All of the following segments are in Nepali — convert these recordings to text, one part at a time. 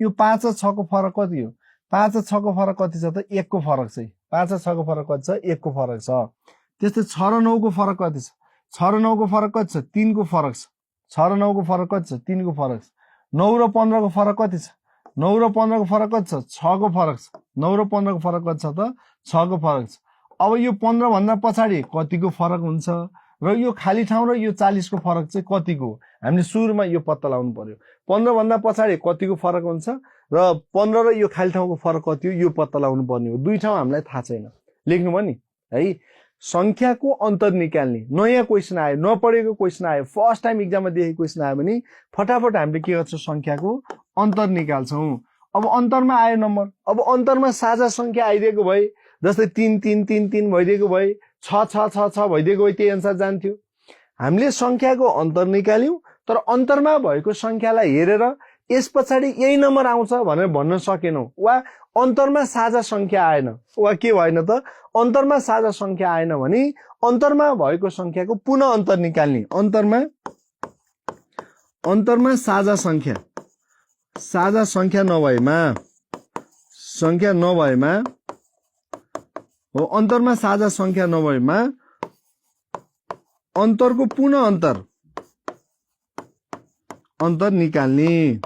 यो 5 र 6 को फरक कति हो 5 र 6 को फरक कति छ त 1 को फरक छ 5 र 6 को फरक कति छ 1 को फरक छ त्यस्तै 6 र 9 को फरक कति छ 6 र 9 को फरक कति छ 3 को फरक छ 6 र 9 को फरक कति छ 3 को फरक छ 9 र 15 को फरक कति छ 9 र 15 को फरक कति छ 6 को फरक छ 9 र 15 को फरक कति छ त 6 को फरक छ अब यो 15 भन्दा पछाडी कतिको फरक हुन्छ र यो खाली ठाउँ र यो 40 को फरक चाहिँ कतिको हामीले सुरुमा यो पत्ता लगाउनु पर्यो 15 भन्दा पछाडी कतिको फरक हुन्छ र 15 र यो खाली ठाउँको फरक कति हो यो पत्ता लगाउनु पर्ने हो दुई ठाउँ हामीलाई थाहा छैन लेख्नु भयो नि है संख्याको अन्तर निकाल्ने नयाँ क्वेशन आयो नपढेको क्वेशन आयो फर्स्ट टाइम एक्जाममा देखेको क्वेशन आयो भने फटाफट हामीले के गर्छौं संख्याको अन्तर निकाल्छौं अब अन्तरमा आयो नम्बर अब अन्तरमा साझा संख्या आइदिएको भए जस्तै 3 3 3 3 भइदिएको भए 6 6 6 6 भइदिएको भए त्यही अनुसार जान्थ्यो हामीले संख्याको अन्तर निकाल्यौं तर अन्तरमा भएको संख्यालाई हेरेर यस पछाडी यही नम्बर आउँछ भनेर भन्न सकेनौं वा अन्तरमा साझा संख्या आएन वा के भएन त अन्तरमा साझा संख्या आएन भने अन्तरमा भएको संख्याको पुनः अन्तर निकाल्ने अन्तरमा साझा संख्या नभएमा हो अन्तरमा साझा संख्या नभएमा अन्तरको पुनः अन्तर निकाल्ने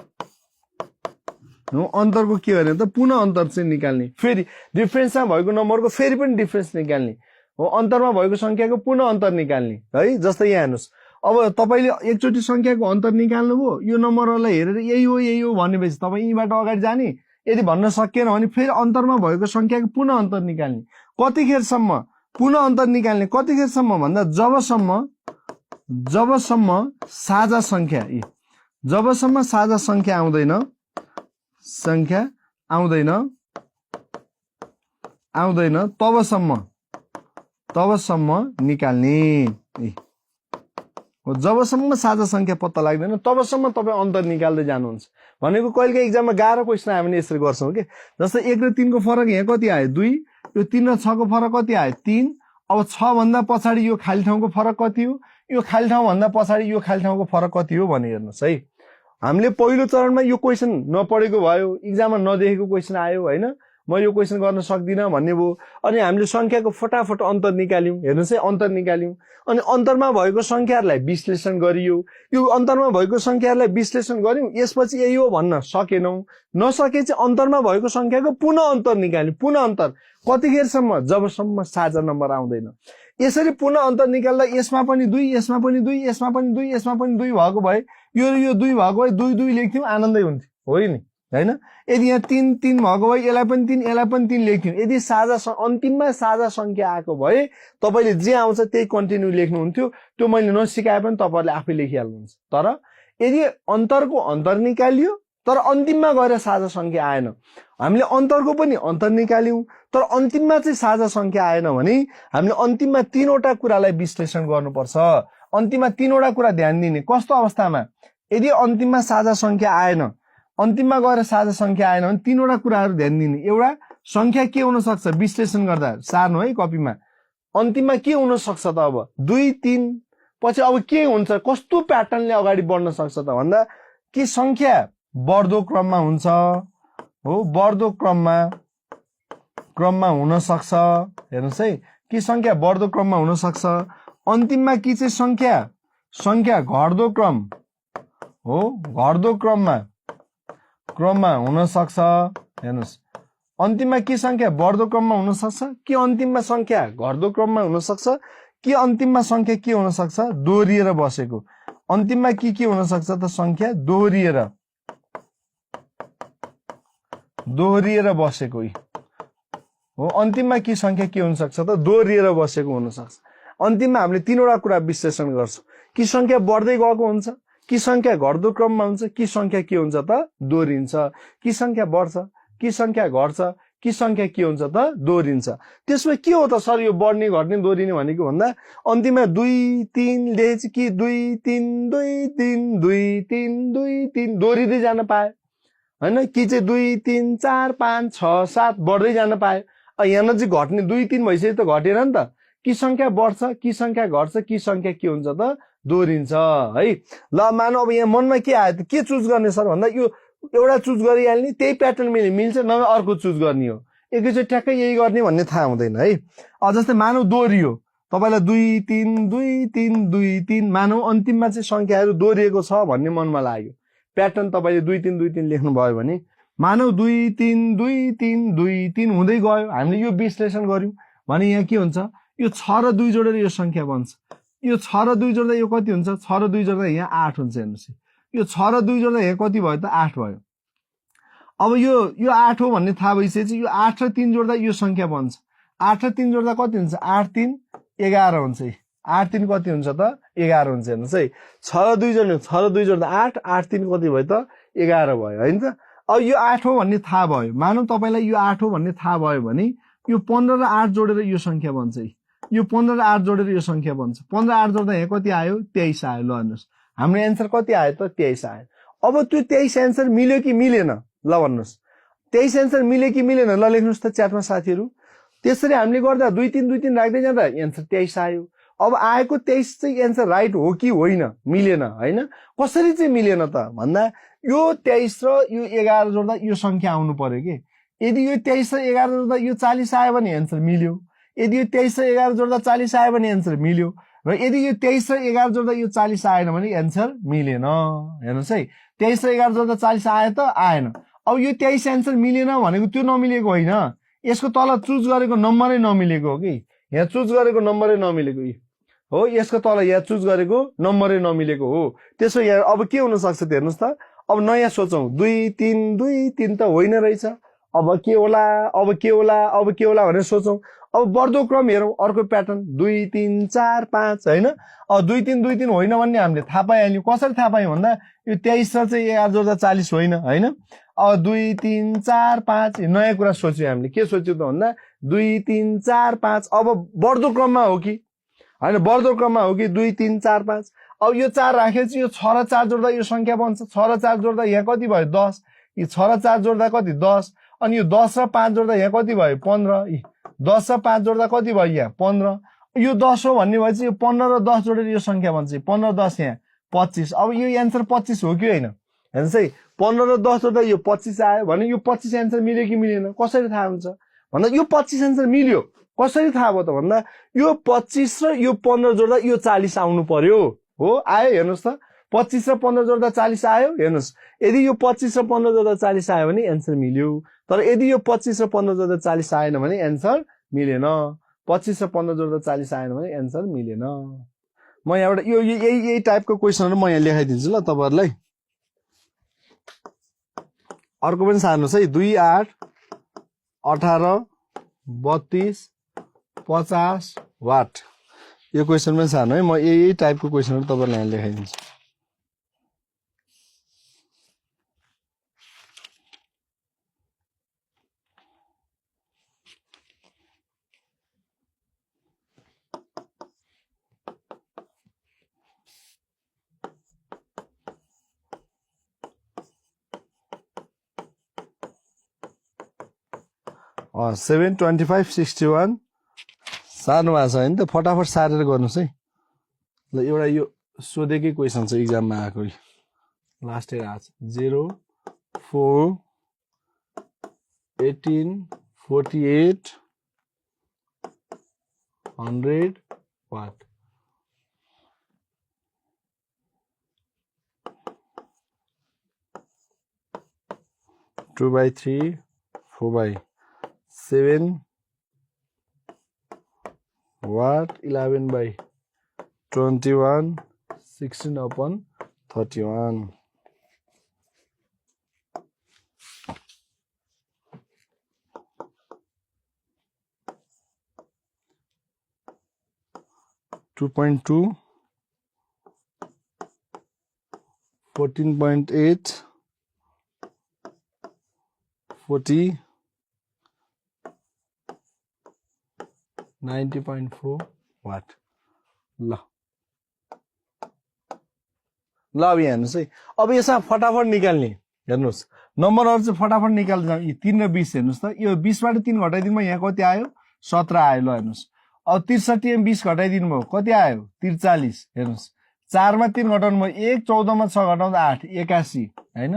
हो अन्तरको के गर्ने त पुनः अन्तर चाहिँ निकाल्ने फेरि डिफरेन्समा भएको नम्बरको फेरि पनि डिफरेन्स निकाल्ने हो अन्तरमा भएको संख्याको पुनः अन्तर निकाल्ने है जस्तै यहाँ हेर्नुस् अब तपाईले एकचोटी संख्याको अन्तर निकाल्नुभयो यो नम्बरलाई हेरेर यही हो भनेपछि तपाई यहीबाट अगाडि जाने यदि भन्न सकिएन भने फेरि अन्तरमा भएको संख्याको पुनः अन्तर निकाल्ने कतिखेरसम्म पुनः अन्तर निकाल्ने कतिखेरसम्म भन्दा जबसम्म साझा संख्या आउँदैन तबसम्म निकाल्ने हो जबसम्म साझा संख्या पत्ता लाग्दैन तबसम्म तपाई अन्तर निकाल्दै जानुहुन्छ भनेको कहिलेकाहीँ एक्जाममा गाह्रो क्वेशन आयो भने यसरी गर्छौं के जस्तै 1 र 3 को फरक यहाँ कति आयो 2 यो 3 र 6 को फरक कति आयो 3 अब 6 भन्दा पछाडी यो खाली ठाउँको फरक कति हो यो खाली ठाउँ भन्दा पछाडी यो खाली ठाउँको फरक कति हो भने हेर्नुस् है हामीले पहिलो चरणमा यो क्वेशन नपढेको भयो एक्जाममा नदेखेको क्वेशन आयो हैन म यो क्वेशन गर्न सक्दिन भन्ने भो अनि हामीले संख्याको फटाफट अन्तर निकाल्यौं हेर्नुस् है अन्तर निकाल्यौं अनि अन्तरमा भएको संख्याहरुलाई विश्लेषण गरियो यो अन्तरमा भएको संख्याहरुलाई विश्लेषण गर्यौं यसपछि यही हो भन्न सकेनौं नसके चाहिँ अन्तरमा भएको संख्याको पुनः अन्तर निकाल्यौं पुनः अन्तर कतिखेरसम्म जबसम्म साझा नम्बर आउँदैन यसरी पुनः अन्तर निकाल्दा यसमा पनि 2 यसमा पनि 2 यसमा पनि 2 यसमा पनि 2 भएको भए यो 2 भएको भए 2 2 लेख्थ्यौं आनन्दै हुन्थ्यो हो नि हैन यदि यहाँ 3 3 भएको भए यसलाई पनि 3 लेख्थ्यौं यदि साझा अन्तिममा साझा संख्या आएको भए तपाईले जे आउँछ त्यही कन्टिन्यू लेख्नुहुन्थ्यो त्यो मैले नसिकाए पनि तपाईहरुले आफै लेखिहाल्नुहुन्छ तर यदि अन्तरको अन्तर निकालियो तर अन्तिममा गएर साझा संख्या आएन हामीले अन्तरको पनि अन्तर निकाल्यौं तर अन्तिममा चाहिँ साझा संख्या आएन भने हामीले अन्तिममा तीनवटा कुरालाई विश्लेषण गर्नुपर्छ अन्तिममा तीनवटा कुरा ध्यान दिने कस्तो अवस्थामा यदि अन्तिममा साझा संख्या आएन अन्तिममा गएर साझा संख्या आएन भने तीनवटा कुराहरु ध्यान दिने एउटा संख्या के हुन सक्छ विश्लेषण गर्दा सार्नु है कपीमा अन्तिममा के हुन सक्छ त अब 2 3 पछि अब के हुन्छ कस्तो प्याटर्नले अगाडि बढ्न सक्छ त भन्दा के संख्या बढ्दो क्रममा हुन्छ हो बढ्दो क्रममा हुन सक्छ हेर्नुस् है के संख्या बढ्दो क्रममा हुन सक्छ अन्तिममा के चाहिँ संख्या घट्दो क्रम हो घट्दो क्रममा हुन सक्छ हेर्नुस् अन्तिममा के संख्या बढ्दो क्रममा हुन सक्छ के अन्तिममा संख्या घट्दो क्रममा हुन सक्छ के अन्तिममा संख्या के हुन सक्छ दोहोरिएर बसेको अन्तिममा के हुन सक्छ त संख्या दोहोरिएर बसेको हो अन्तिममा के संख्या के हुन सक्छ त दोहोरिएर बसेको हुन सक्छ अन्तिममा हामीले तीनवटा कुरा विश्लेषण गर्छौं कि संख्या बढ्दै गएको हुन्छ कि संख्या घट्दो क्रममा हुन्छ कि संख्या के हुन्छ त दोहोरिन्छ कि संख्या बढ्छ कि संख्या घट्छ कि संख्या के हुन्छ त दोहोरिन्छ त्यसमा के हो त सर यो बढ्ने घट्ने दोहोरिने भनेको भन्दा अन्तिममा 2 3 लेखेपछि कि 2 3 2 3 2 3 2 3 दोहोरिँदै जान पाए हैन कि चाहिँ 2 3 4 5 6 7 बढ्दै जान पाए यहाँ चाहिँ घट्ने 2 3 भइसक्यो त घटेन नि त कि संख्या बढ्छ कि संख्या घट्छ कि संख्या के हुन्छ त दोहोरिन्छ है ल मानौ अब यहाँ मनमा के आयो त के चुज गर्ने सर भन्दा यो एउटा चुज गरिहाल्ने त्यही प्याटर्न मिल्छ नभए अर्को चुज गर्ने हो एकैचोटि ठ्याक्कै यही गर्ने भन्ने थाहा हुँदैन है जस्तै मानव दोहोरियो तपाईलाई 2 3 2 3 2 3 मानव अन्तिममा चाहिँ संख्याहरू दोहोरिएको छ भन्ने मनमा लाग्यो प्याटर्न तपाईले 2 3 2 3 लेख्नु भयो भने मानव 2 3 2 3 2 3 हुँदै गयो हामीले यो विश्लेषण गर्यौं भने यहाँ के हुन्छ यो 6 र 2 जोडेर यो संख्या बन्छ यो 6 र 2 जोड्दा यो कति हुन्छ 6 र 2 जोड्दा यहाँ 8 हुन्छ हेर्नुस् यो 6 र 2 जोड्दा यहाँ कति भयो त 8 भयो अब यो 8 हो भन्ने थाहा भइसकेपछि यो 8 र 3 जोड्दा यो संख्या बन्छ 8 र 3 जोड्दा कति हुन्छ 8 3 11 हुन्छ 8 3 कति हुन्छ त 11 हुन्छ हेर्नुस् है 6 र 2 जोड्नु 6 र 2 जोड्दा 8 8 3 कति भयो त 11 भयो हैन त अब यो 8 हो भन्ने थाहा भयो मानौ तपाईलाई यो 8 हो भन्ने थाहा भयो भने यो 15 र 8 जोडेर यो संख्या बन्छ यो 15 र 8 जोडेर यो संख्या बन्छ 15 8 जोड्दा यहाँ कति आयो 23 आयो ल हेर्नुस् हाम्रो एन्सर कति आयो त 23 आयो अब त्यो 23 एन्सर मिल्यो कि मिलेन ल भन्नुस् 23 एन्सर मिल्यो कि मिलेन ल लेख्नुस् त च्याटमा साथीहरु त्यसरी हामीले गर्दा 2 3 2 3 राख्दै जाँदा एन्सर 23 आयो अब आएको 23 चाहिँ एन्सर राइट हो कि होइन मिलेन हैन कसरी चाहिँ मिलेन त भन्दा यो 23 र यो 11 जोड्दा यो संख्या आउनु पर्यो के यदि यो 23 र 11 जोड्दा यो 40 आयो भने एन्सर मिल्यो यदि यो 23 र 11 जोड्दा 40 आयो भने एन्सर मिल्यो र यदि यो 23 र 11 जोड्दा यो 40 आएन भने एन्सर मिलेन हेर्नुस् है 23 र 11 जोड्दा 40 आयो त आएन अब यो 23 एन्सर मिलेन भनेको त्यो नमिलेको होइन यसको तल चुज गरेको नम्बरै नमिलेको हो कि यहाँ चुज गरेको नम्बरै नमिलेको हो यसको तल यहाँ चुज गरेको नम्बरै नमिलेको हो त्यसो यहाँ अब के हुन सक्छ त हेर्नुस् त अब नयाँ सोचौं 2 3 2 3 त होइन रहेछ अब के होला अब के होला अब के होला भनेर सोचौं अब बढ्दो क्रम हेरौं अर्को प्याटर्न 2 3 4 5 हैन अब 2 3 2 3 होइन भन्ने हामीले थाहा पाइहाल्यौ कसरी थाहा पायौं भन्दा यो 23 र चाहिँ 11 जोड्दा 40 होइन हैन अब 2 3 4 5 नयाँ कुरा सोच्यौ हामीले के सोच्यौ त भन्दा 2 3 4 5 अब बढ्दो क्रममा हो कि हैन बढ्दो क्रममा हो कि 2 3 4 5 अब यो 4 राखेपछि यो 6 र 4 जोड्दा यो संख्या बन्छ 6 र 4 जोड्दा यहाँ कति भयो 10 यो 6 र 4 जोड्दा कति 10 अनि यो 10 र 5 जोड्दा यहाँ कति भयो 15 10 र 5 जोड्दा कति भयो यहाँ 15 यो 10 हो भन्ने भएपछि यो 15 र 10 जोडेर यो संख्या बन्छ 15 10 यहाँ 25 अब यो एन्सर 25 हो कि हैन हेर्नुस् है 15 र 10 जोड्दा यो 25 आयो भने यो 25 एन्सर मिल्यो कि मिलेन कसरी थाहा हुन्छ भन्दा यो 25 एन्सर मिल्यो कसरी थाहा भयो त भन्दा यो 25 र यो 15 जोड्दा यो 40 आउनु पर्यो हो आयो हेर्नुस् त 25 र 15 जोड्दा 40 आयो हेर्नुस् यदि यो 25 र 15 जोड्दा 40 आयो भने एन्सर मिल्यो तर यदि यो 25 र 15 जोड्दा 40 आएन भने एन्सर मिलेन 25 र 15 जोड्दा 40 आएन भने एन्सर मिलेन म यहाँबाट यो यही टाइपको क्वेशनहरु म यहाँ लेखाइदिन्छु ल तपाईहरुलाई अर्को पनि सार्नुस् है 2 8 18 32 50 वाट यो क्वेशन पनि सार्नु है म यही टाइपको क्वेशनहरु तपाईहरुलाई यहाँ लेखाइदिन्छु अ 7 25 61 सार्नु भएको छ हैन त फटाफट सारेर गर्नुस् है ल एउटा यो सोधेकै क्वेशन छ एक्जाममा आएको लास्ट इयर आछ 0 4 18 48 100 watt two by 3 4 by 7 watt 11 by 21 16 upon 31 2.2 14.8 40 90.4 what ल अब हेर्नुस् है अब यसमा फटाफट निकाल्ने हेर्नुस् नम्बरहरु चाहिँ फटाफट निकाल्दै जाऊ यी 3 र 20 हेर्नुस् त यो 20 बाट 3 घटाइदिनुमा यहाँ कति आयो 17 आयो ल हेर्नुस् अब 63 मा 20 घटाइदिनु भयो कति आयो 43 हेर्नुस् 4 मा 3 घटाउनु भयो 1 14 मा 6 घटाउँदा 8 81 हैन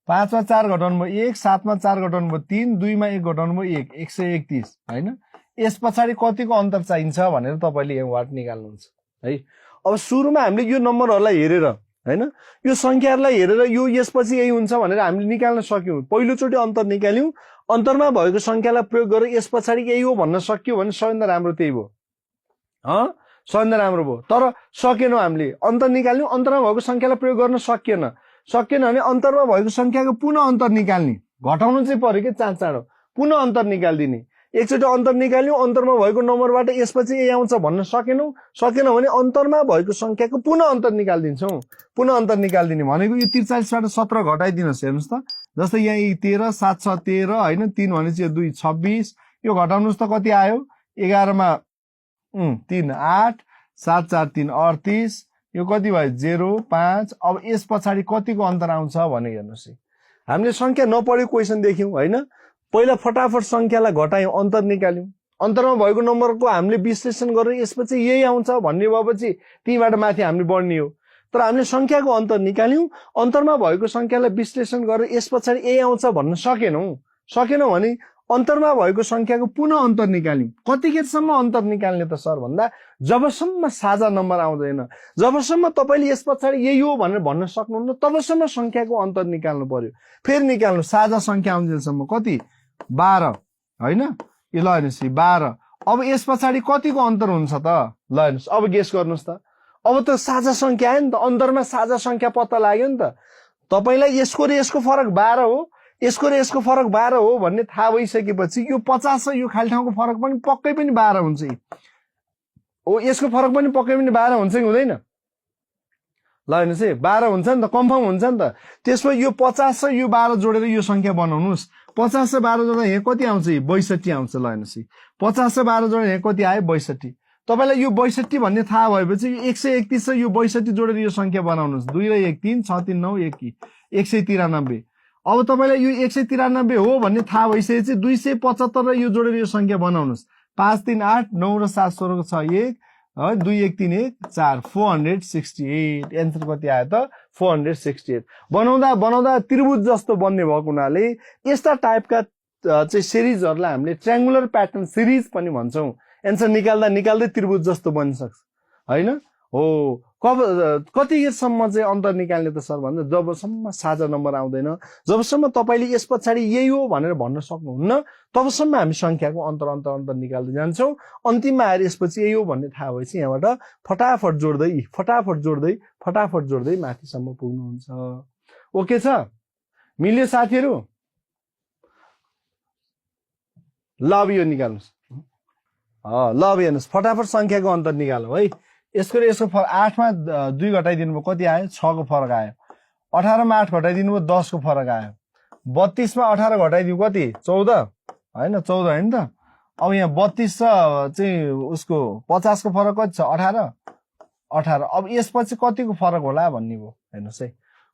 5 मा 4 घटाउनु भयो 1, 7 मा 4 घटाउनु भयो 3, 2 मा 1 घटाउनु भयो 1, 131 हैन। यस पछाडि कतिको अन्तर चाहिन्छ भनेर तपाईले यहाँ वाट निकाल्नुहुन्छ है। अब सुरुमा हामीले यो नम्बरहरुलाई हेरेर हैन, यो संख्याहरुलाई हेरेर यो यसपछि यही हुन्छ भनेर हामीले निकाल्न सक्यौं। पहिलो चोटी अन्तर निकाल्यौं, अन्तरमा भएको संख्यालाई प्रयोग गरेर यस पछाडि यही हो भन्न सक्यो भने सबैभन्दा राम्रो त्यही भयो। सबैभन्दा राम्रो भयो। तर सकेनौं, हामीले अन्तर निकाल्यौं, अन्तरमा भएको संख्यालाई प्रयोग गर्न सकिएन भने अन्तरमा भएको संख्याको पुनः अन्तर निकाल्ने, घटाउनु चाहिँ पर्यो के चाँडो, पुनः अन्तर निकाल्दिने। एकचोटि अन्तर निकाल्यौं, अन्तरमा भएको नम्बरबाट यसपछि यही आउँछ भन्न सकेन भने अन्तरमा भएको संख्याको पुनः अन्तर निकाल्दिन्छौं। पुनः अन्तर निकाल्दिने भनेको यो 43 बाट 17 घटाइदिनुस्। हेर्नुस् त, जस्तै यहाँ 13, 7 6 13 हैन, 3 भनेपछि 2 26, यो घटाउनुस् त कति आयो, 11 मा 3 8, 7 4 3 38, यो कति भयो 0 5। अब यस पछाडि कतिको अन्तर आउँछ भने हेर्नुस् है, हामीले संख्या नपढेको क्वेशन देख्यौं हैन। पहिला फटाफट संख्यालाई घटायौं, अन्तर निकाल्यौं, अन्तरमा भएको नम्बरको हामीले विश्लेषण गरेर यसपछि यही आउँछ भन्ने भएपछि तीबाट माथि हामीले बढ्ने हो। तर हामीले संख्याको अन्तर निकाल्यौं, अन्तरमा भएको संख्यालाई विश्लेषण गरेर यस पछाडि यही आउँछ भन्न सकेनौं भने अन्तरमा भएको संख्याको पुनः अन्तर निकाल्यौं। कतिखेरसम्म अन्तर निकाल्ने त सर भन्दा जबसम्म साझा नम्बर आउँदैन, जबसम्म तपाईले यस पछाडि यही हो भनेर भन्न सक्नुहुन्न तबसम्म संख्याको अन्तर निकाल्नु पर्यो। फेरि निकाल्नु साझा संख्या आउँजेलसम्म कति 12 हैन। यो ल हेर्नुस् 12। अब यस पछाडि कतिको अन्तर हुन्छ त, ल हेर्नुस् अब गेस गर्नुस् त। अब त साझा संख्या आयो नि त, अन्तरमा साझा संख्या पत्ता लाग्यो नि त। तपाईलाई यसको र यसको फरक 12 हो, यसको र यसको फरक 12 हो भन्ने थाहा भइसकेपछि यो 50 र यो खाली ठाउँको फरक पनि पक्कै पनि 12 हुन्छ। ओ यसको फरक पनि पक्कै पनि 12 हुन्छ कि हुँदैन, ल हेर्नुस् है 12 हुन्छ नि त, कन्फर्म हुन्छ नि त। त्यसपछि यो 50 र यो 12 जोडेर यो संख्या बनाउनुस्। 50 र 12 जोडेर यहाँ कति आउँछ, 62 आउँछ। ल हेर्नुस् है 50 र 12 जोडेर यहाँ कति आयो 62। तपाईलाई यो 62 भन्ने थाहा भएपछि यो 131 र यो 62 जोडेर यो संख्या बनाउनुस्। 2 र 1 3 6 3 9 1 193। अब तपाईलाई यो 193 हो भन्ने थाहा भइसकेपछि 275 र यो जोडेर यो संख्या बनाउनुस्। 5 3 8 9 र 7 16 को 6 1 2 1 3 1 4 468। एन्सर कति आयो त 468। बनाउँदा त्रिभुज जस्तो बन्ने भएको हुनाले यस्ता टाइपका चाहिँ सिरिजहरुलाई हामीले ट्रायंगुलर प्याटर्न सिरिज पनि भन्छौं। एन्सर निकाल्दै त्रिभुज जस्तो बन्न सक्छ हैन। हो कतिसम्म चाहिँ अन्तर निकाल्ने त सर भन्दा जबसम्म साझा नम्बर आउँदैन, जबसम्म तपाईले यस पछाडि यही हो भनेर भन्न सक्नुहुन्न तबसम्म हामी संख्याको अन्तर निकाल्दै जान्छौं। अन्तिममा आएर यसपछि यही हो भन्ने थाहा भएपछि यहाँबाट फटाफट जोड्दै माथिसम्म पुग्नुहुन्छ। ओके छ, मिल्यो साथीहरु? ल अब यो निकाल्नुस्। ल अब हेर्नुस् फटाफट संख्याको अन्तर निकालौं है। यसको र यसको फरक 8 मा 2 घटाइदिनु भयो कति आयो 6 को फरक आयो। 18 मा 8 घटाइदिनु भयो 10 को फरक आयो। 32 मा 18 घटाइदिनु कति 14 हैन, 14 हैन त। अब यहाँ 32 चाहिँ उसको 50 को फरक कति छ 18। अब यसपछि कतिको फरक होला भन्ने भयो। हेर्नुस् है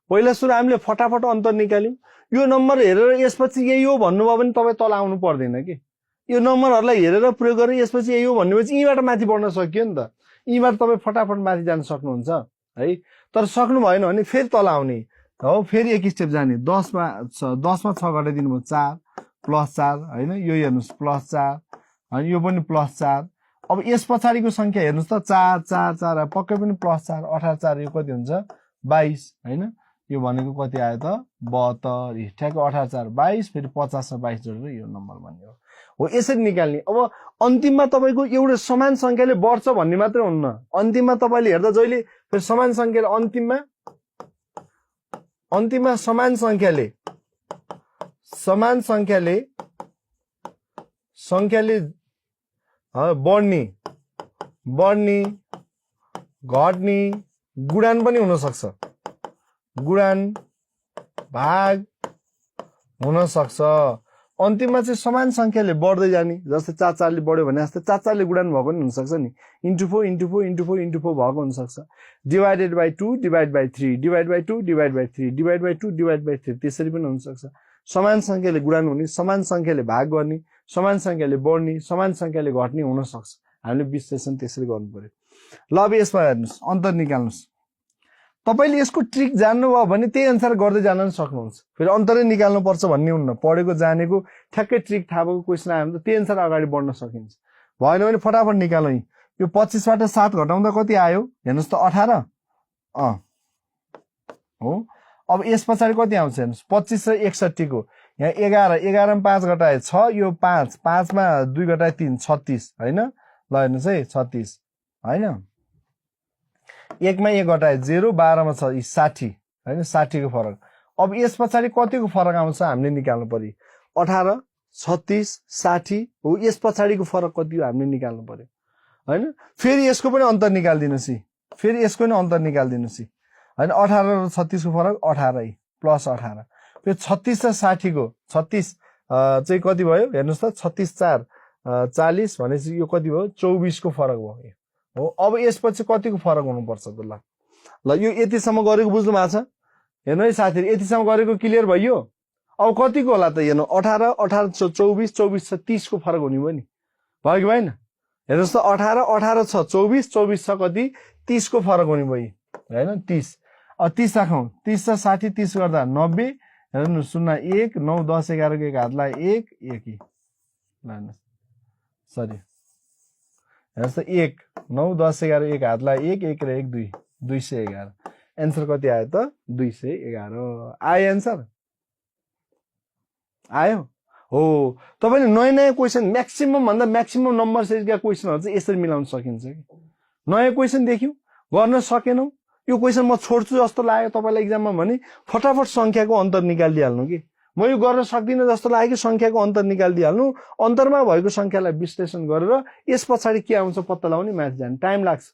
पहिला सुरु हामीले फटाफट अन्तर निकाल्यौं। यो नम्बर हेरेर यसपछि यही हो भन्नुभयो भने तपाई तल आउनु पर्दैन के। यो नम्बरहरुलाई हेरेर प्रयोग गरेर यसपछि यही हो भन्नेपछि यहीबाट माथि बढ्न सक्यो नि त। यहीबाट तपाई फटाफट माथि जान सक्नुहुन्छ है। तर सक्नु भएन भने फेरि तल आउने हो, फेरि एक स्टेप जाने। 10 मा 6 घटाइदिनु भयो 4 प्लस 4 हैन। यो हेर्नुस् प्लस 4 हैन, यो पनि प्लस 4। अब यस पछाडिको संख्या हेर्नुस् त 4 4 4 पक्कै पनि प्लस 4 18 4 यो कति हुन्छ 22 हैन। यो भनेको कति आयो त 72। ठ्याक्क 18 4 22 फेरि 50 र 22 जोडेर यो नम्बर बन्यो हो। यसरी निकाल्ने। अब अन्तिममा तपाईको एउटा समान संख्याले बढ्छ भन्ने मात्र हुन्न, अन्तिममा तपाईले हेर्दा जहिले फेरि समान संख्याले अन्तिममा समान संख्याले बढ्ने घट्ने गुणन पनि हुन सक्छ, गुणन भाग हुन सक्छ। अन्तिममा चाहिँ समान संख्याले बढ्दै जाने। जस्तै 4 4 ले बढ्यो भने जस्तै 4 4 ले गुणन भएको पनि हुन सक्छ नि। इन्टु 4 इन्टु 4 इन्टु 4 इन्टु 4 भएको हुन सक्छ। Divided by 2 divide by 3 divide by 2 divide by 3 divide by 2 divide by 3 त्यसरी पनि हुन सक्छ। समान संख्याले गुणन हुने, समान संख्याले भाग गर्ने, समान संख्याले बढ्ने, समान संख्याले घट्ने हुन सक्छ। हामीले विश्लेषण त्यसरी गर्नु पर्यो। ल अब यसमा हेर्नुस् अन्तर निकाल्नुस्। तपाईले यसको ट्रिक जान्नुभयो भने त्यही अनुसार गर्दै जान पनि सक्नुहुन्छ फेरि अन्तरै निकाल्नु पर्छ भन्ने हुन्न पढेको जानेको ठ्याक्कै ट्रिक थाहा भएको क्वेसन आयो भने त त्यही अनुसार अगाडि बढ्न सकिन्छ भएन भने फटाफट निकालौँ यो 25 बाट 7 घटाउँदा कति आयो हेर्नुस् त 18 हो अब यस पछाडि कति आउँछ हेर्नुस् 25 र 61 को यहाँ 11 11 मा 5 घटाए 6 यो 5 5 मा 2 घटाए 3 36 हैन ल हेर्नुस् है 36 हैन 1 मा 1 घटाए 0 12 मा छ 60 हैन 60 को फरक अब यस पछाडि कतिको फरक आउँछ हामीले निकाल्नु पर्यो 18 36 60 हो यस पछाडिको फरक कति हो हामीले निकाल्नु पर्यो हैन फेरि यसको पनि अन्तर निकाल्दिनुस् फेरि यसको पनि अन्तर निकाल्दिनुस् हैन 18 र 36 को फरक 18 प्लस 18 फेरि 36 र 60 को 36 चाहिँ कति भयो हेर्नुस् त 36 4 40 भनेपछि यो कति भयो 24 को फरक भयो हो अब यसपछि कतिको फरक हुनु पर्छ त ल ल यो यतिसम्म गरेको बुझ्नु भएको छ हेर्नु है साथीहरु यतिसम्म गरेको क्लियर भयो अब कतिको होला त हेर्नु 18 18 24 24 छ 30 को फरक हुने भयो नि भयो कि भएन हेर्नुस् त 18 18 छ 24 24 छ कति 30 को फरक हुने भयो हैन 30 अब 30 राखौं 30 र 60 30 गर्दा 90 हेर्नु 0 1 9 10 11 को एक हातलाई 1 1 ल सरी हेर्नुस् त 1 9 10 11 एक हातलाई 1 1 र 1 2 211 आन्सर कति आयो त 211 आयो आन्सर आयो हो तपाईले नयाँ नयाँ क्वेशन म्याक्सिमम भन्दा म्याक्सिमम नम्बर साइजका क्वेशनहरु चाहिँ यसरी मिलाउन सकिन्छ कि नयाँ क्वेशन देख्यौ गर्न सकेनौ यो क्वेशन म छोड्छु जस्तो लाग्यो तपाईलाई एक्जाममा भने फटाफट संख्याको अन्तर निकालिदिहाल्नु कि म यो गर्न सक्दिन जस्तो लाग्यो कि संख्याको अन्तर निकालिदिहाल्नु अन्तरमा भएको संख्यालाई विश्लेषण गरेर यस पछाडी के आउँछ पत्ता लगाउने म्याथ जान टाइम लाग्छ